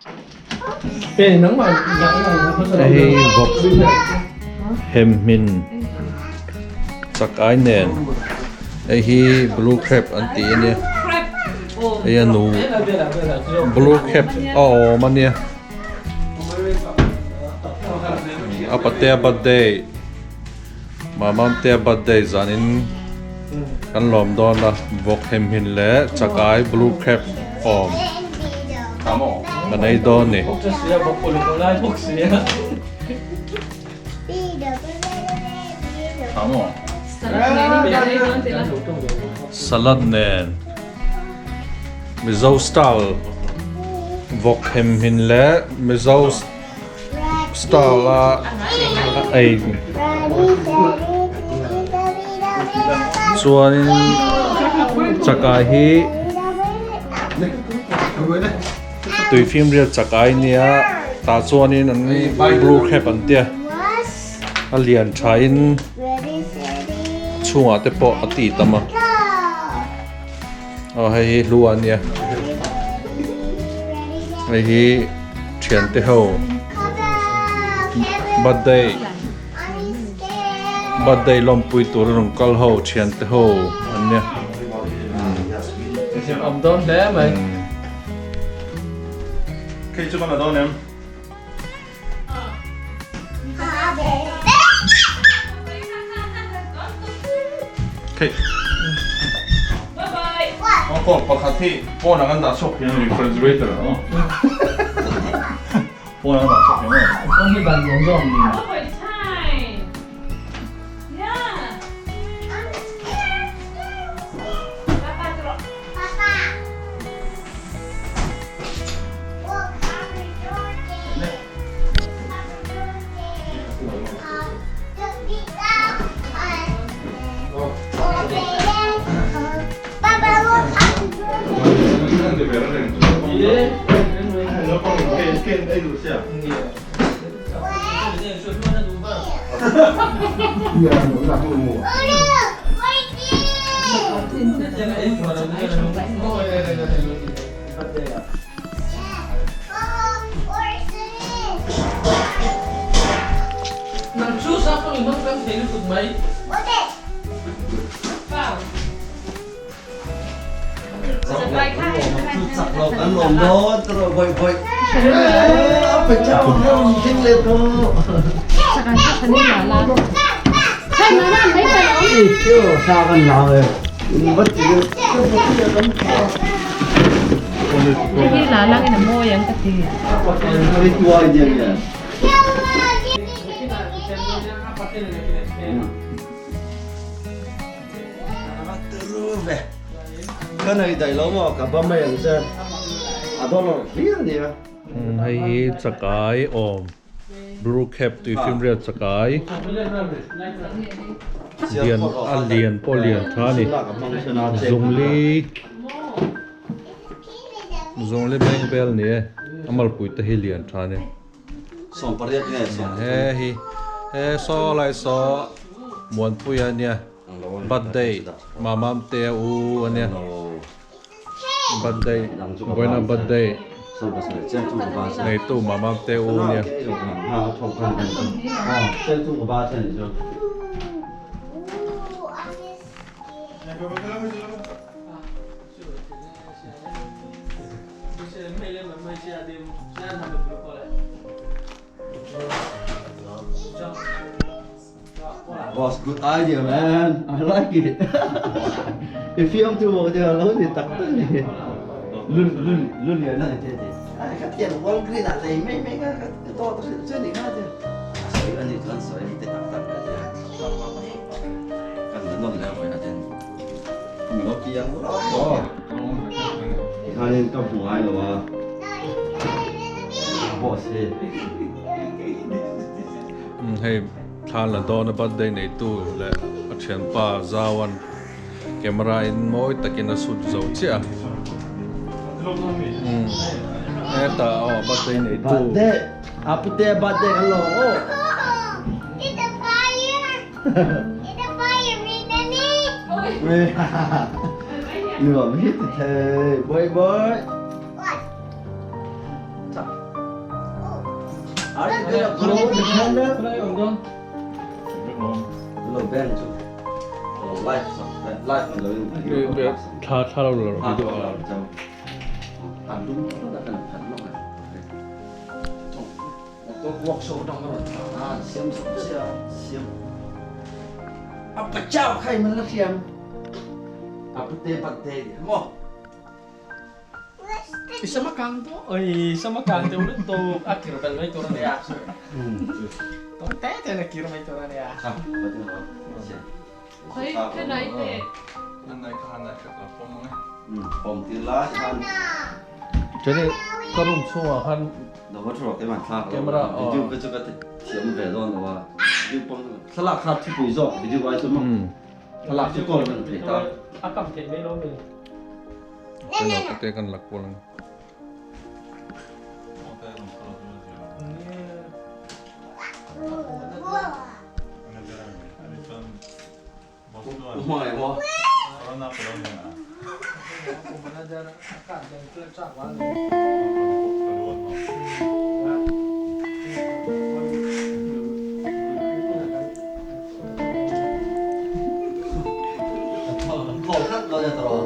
Hei hi vawk hem hmin chak ai nen hei hi blue crab an tih a nia hei a nu blue crab a awm a nia a patea birthday Mamamtea birthday zanin kan lawm dawn a vawk hem hmin leh chakai blue crab awm kan ei dawn ni. Salad nen Mizo style vawk hem hmin leh Mizo Style a ei chuanin chakai hi tui fimriat chakai ania tah chuanin an blue crab an tia a lian thain chhungah te pawh a ti tam a aw hei hi hlu a nia hei hi thiante ho birthday birthday lawmpui tur a rawn kal ho thiante ho an nia Awm dawn hle mai. Khi chu kan la dawn em? Hey. Bye pakhat hi pawn ang an dah chhuak hian refrigerator a pawn ang an dah chhuak hian pawn hi dan zawng zawng ni Hei hi chakai awm blue cap tui fimriat chakai lian a lian pawh lian tha a ni zungli zungli beng vel ni e a malpui te hi lian tha a ni he hi he saw lai saw muanpui a nia birthday mamamtea u a nia. Birthday vawiina birthday neitu mama te u nia. Boss, good idea man. I like it. I fiam tu mo dia lo ni tak tak ni. Lun lun lun lian na te te. Ai ka tian wall green a lei mai mai ka ka to to che ni ka te. Soi ani chuan soi te tak tak ka te. Kan non le mo na ten. Mi lo piang lo. Khanin ka hmu ngai lo a. Boss hi. Hei thla la dawn a birthday neitu leh a thianpa Zauan camera in mawi takin a shoot zo chiah a hetah aw birthday neitu Birthday apute birthday kan lo aw It's a fire It's a fire me Nuam hi ti thei boy boy. Are you gonna blow the candle? Lo bang chu. Lo live so. Live lo in. Thla thla lo lo video a. Tan dum ta kan phan lo. Workshop dong ro. Ah, siam siam siam. Apa chao khai man la siam. Apa te pat te mo. Isa makanto, oi, isa makanto ulit to akir bel mai toran ya. To te te na kir mai toran ya. Ah, Khoi cái này để Anh này cái này cái phong này. Phong ti la han. Cho nên ka room chungah khan Lo va thro ke man thla. Camera, Video ka chu ka te thiam ve dawn lo a. Video pawh thlalak kha thu pui zawk video ai chu maw. Thlalak chu kawl kan thei ta. A kam thei mai lo mi. Ka te kan lak kual ang. Hmangaih maw? Thaw khat lo nia tawh.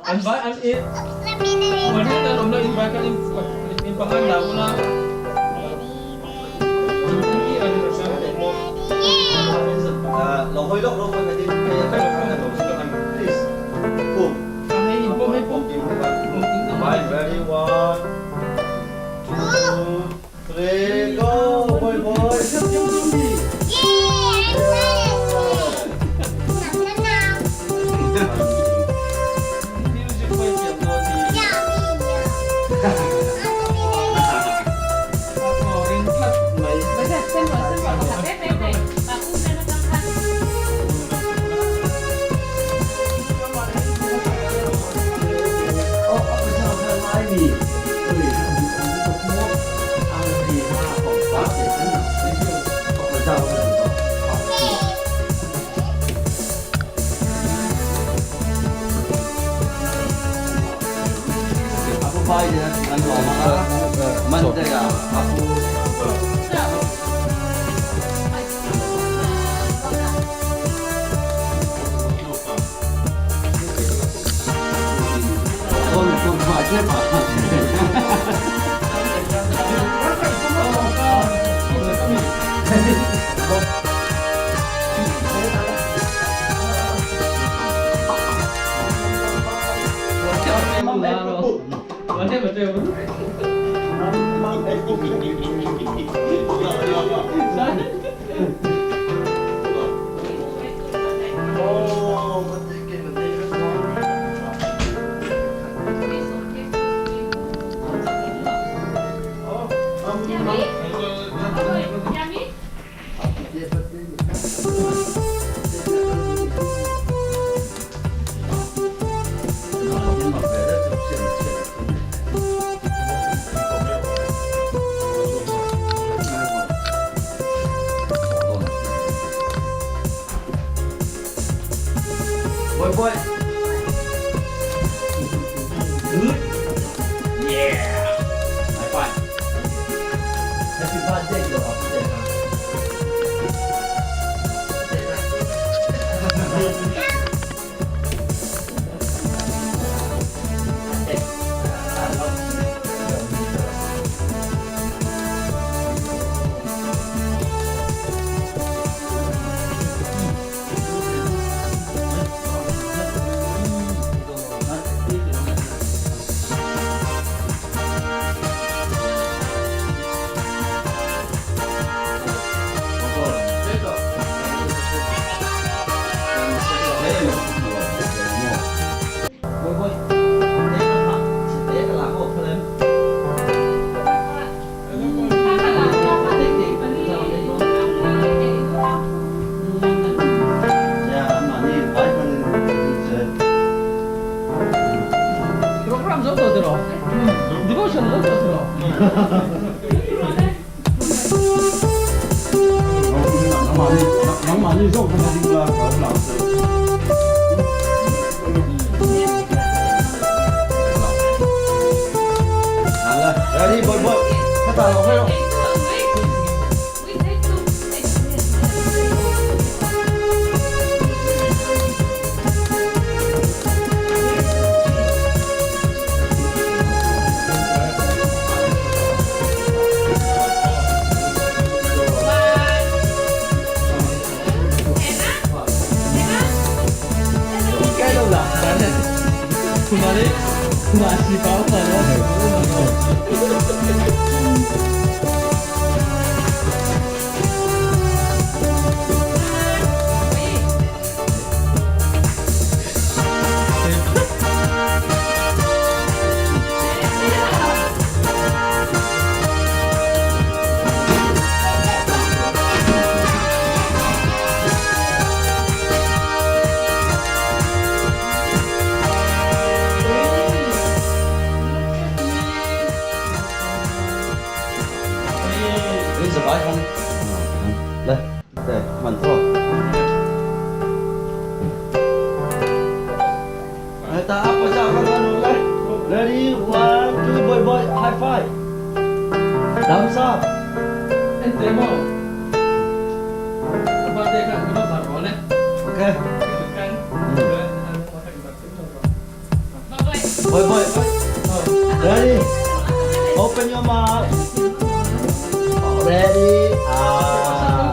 An vai an i Huan heta an awm la in vai khan in pangan dah ula. Boy, boy. Ready? Open your mouth. Ready? Ah.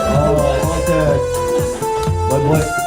Oh, okay. Boy, boy.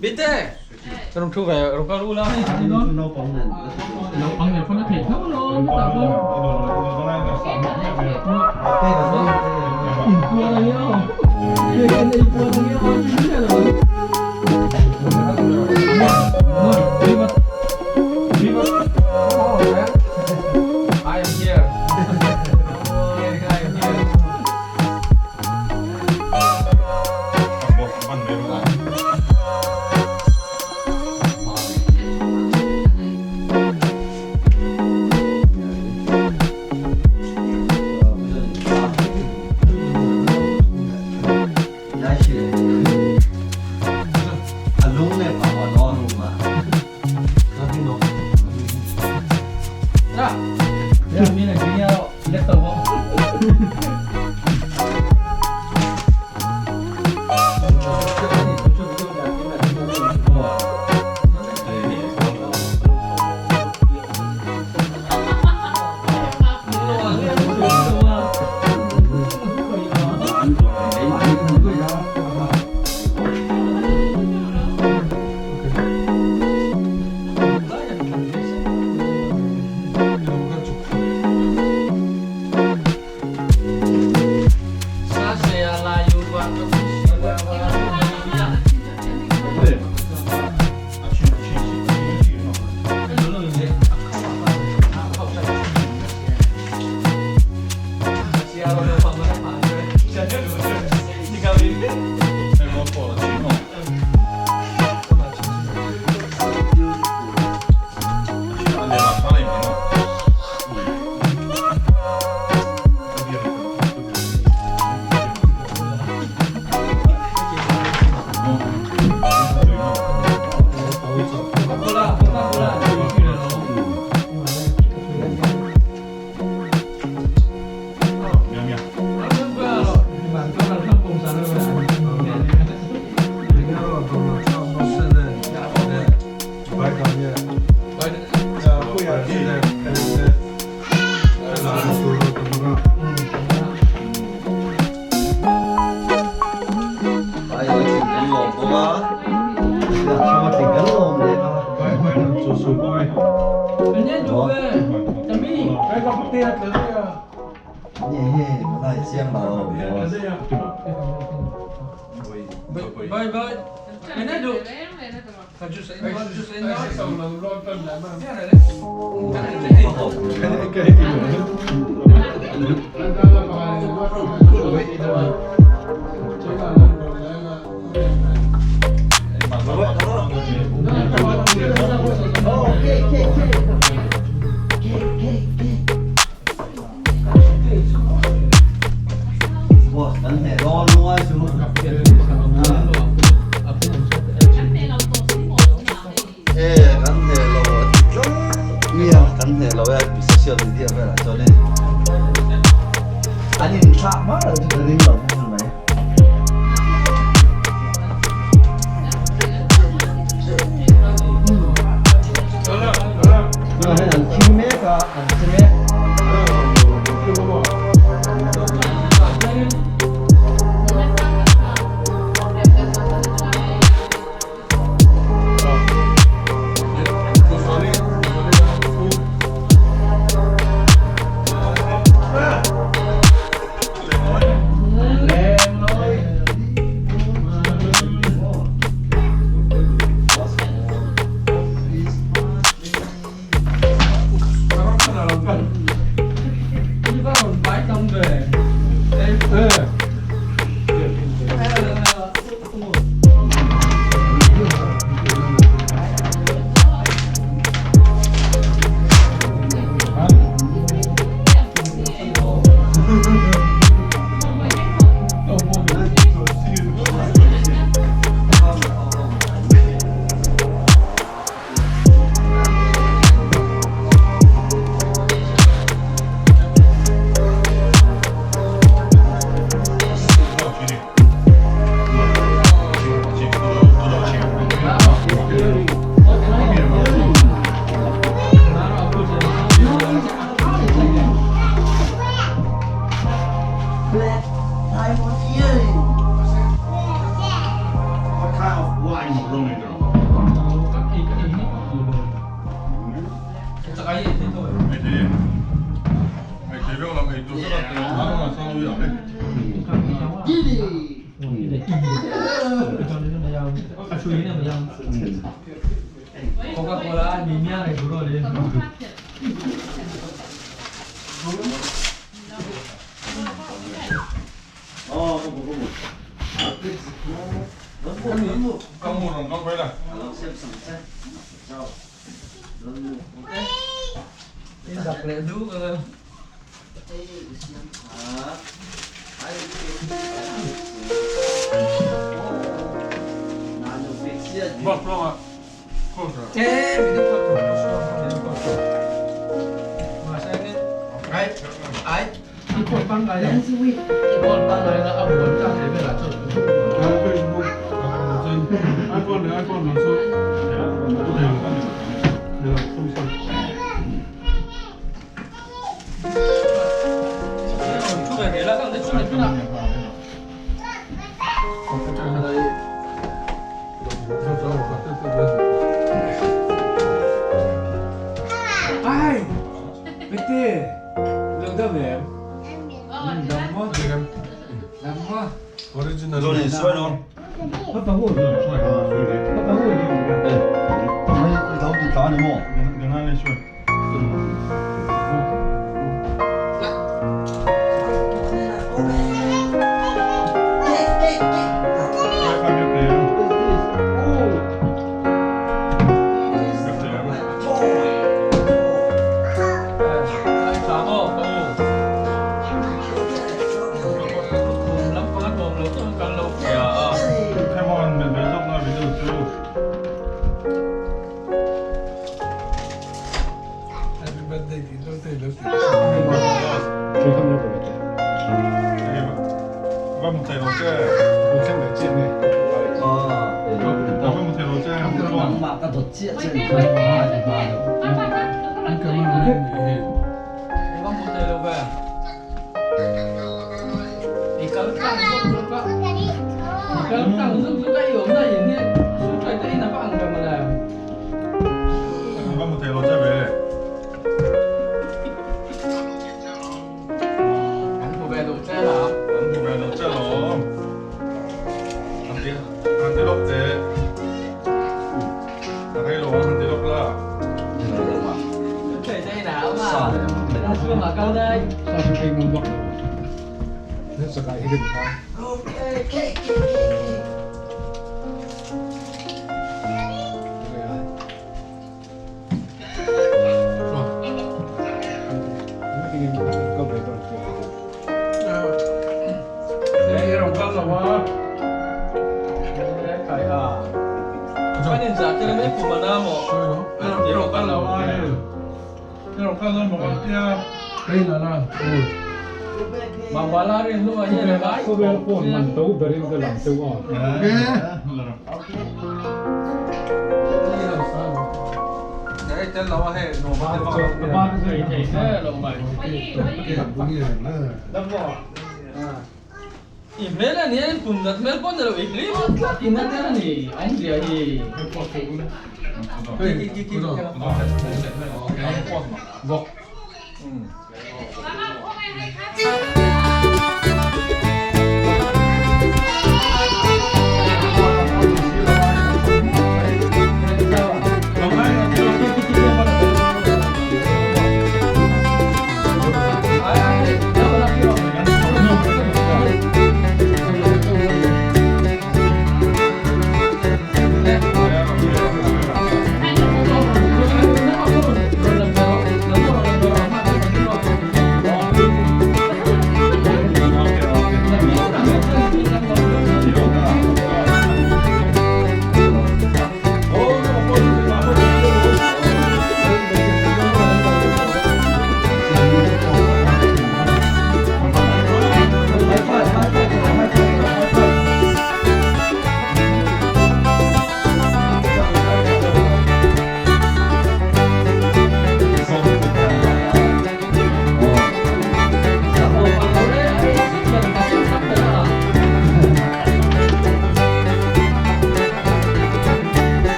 Bite! Rong thu ve rong ka ru la ni ni no. Naupang nen pawn a theih tho lo hetah pawn. Inpuan ang io. Kan ei puan ang io ti miah lo. I am here. I am here.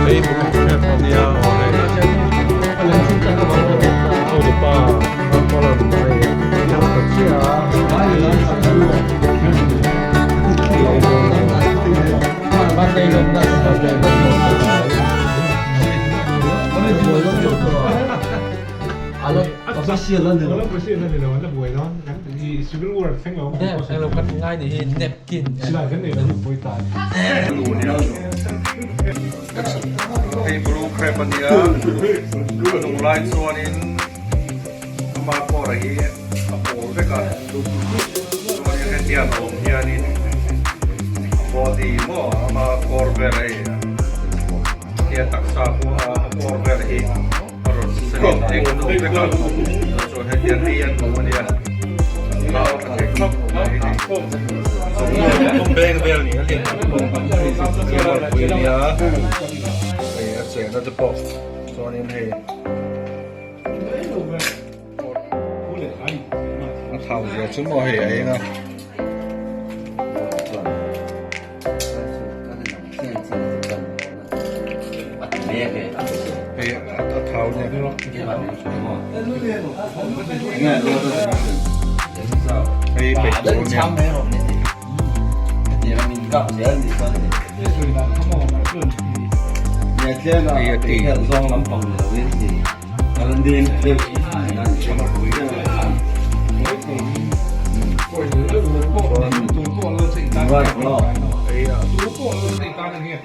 Hei blue crab ania awle hotupa Rampolan hei a ta chiah a Hei blue crab ania a hnung lai chuanin ama kawr hi a pawl vek a chuanin hetiang a awm hianin a body maw ama kawr vel hei hetia taksa pawh a kawr vel hi a rawn sen eng deuh vek a chuan hetiang hei an awm ania thau tha thei khawp mai a ni beng vel ni a lian pui ania hei a chehna te pawh chuanin hei a thau zia chu maw hei a eng a. Hei a thau nia. Hei peih tur nia. Hei a ti.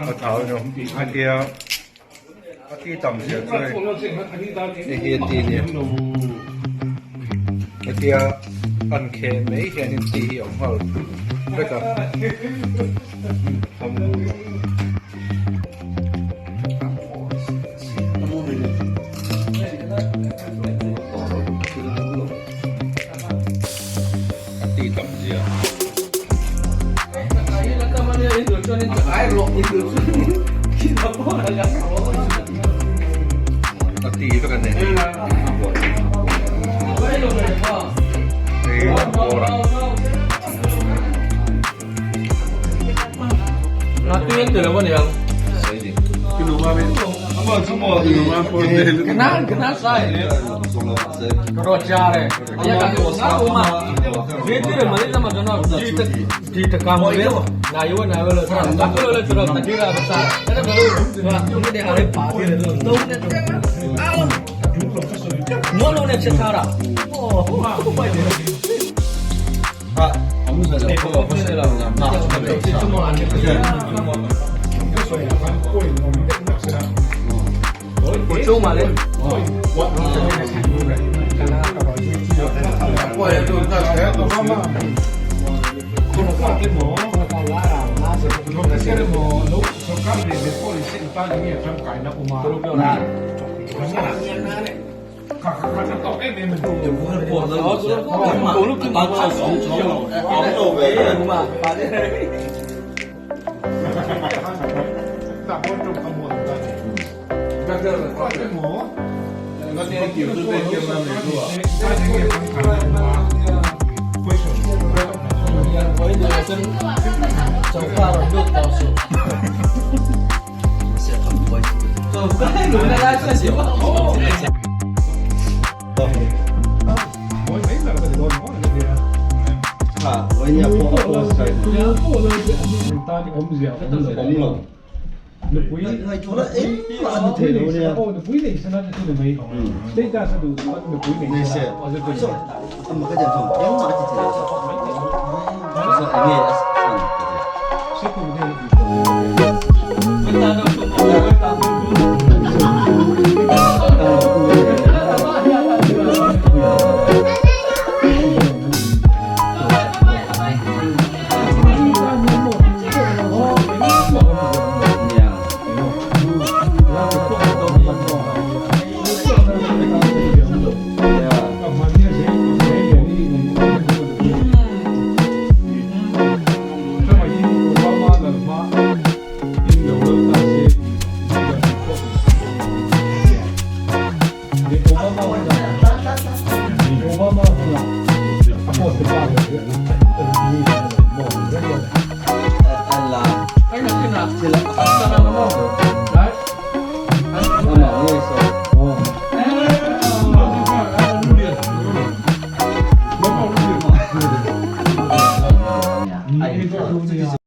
A thau nia. Hetia a ti tam zia chu hei hei hi a ti nia. Hetia an kheh mai hianin ti hi a awm nghal vek a. A ti tam zia. A ti vek a ni. Hei bawr a.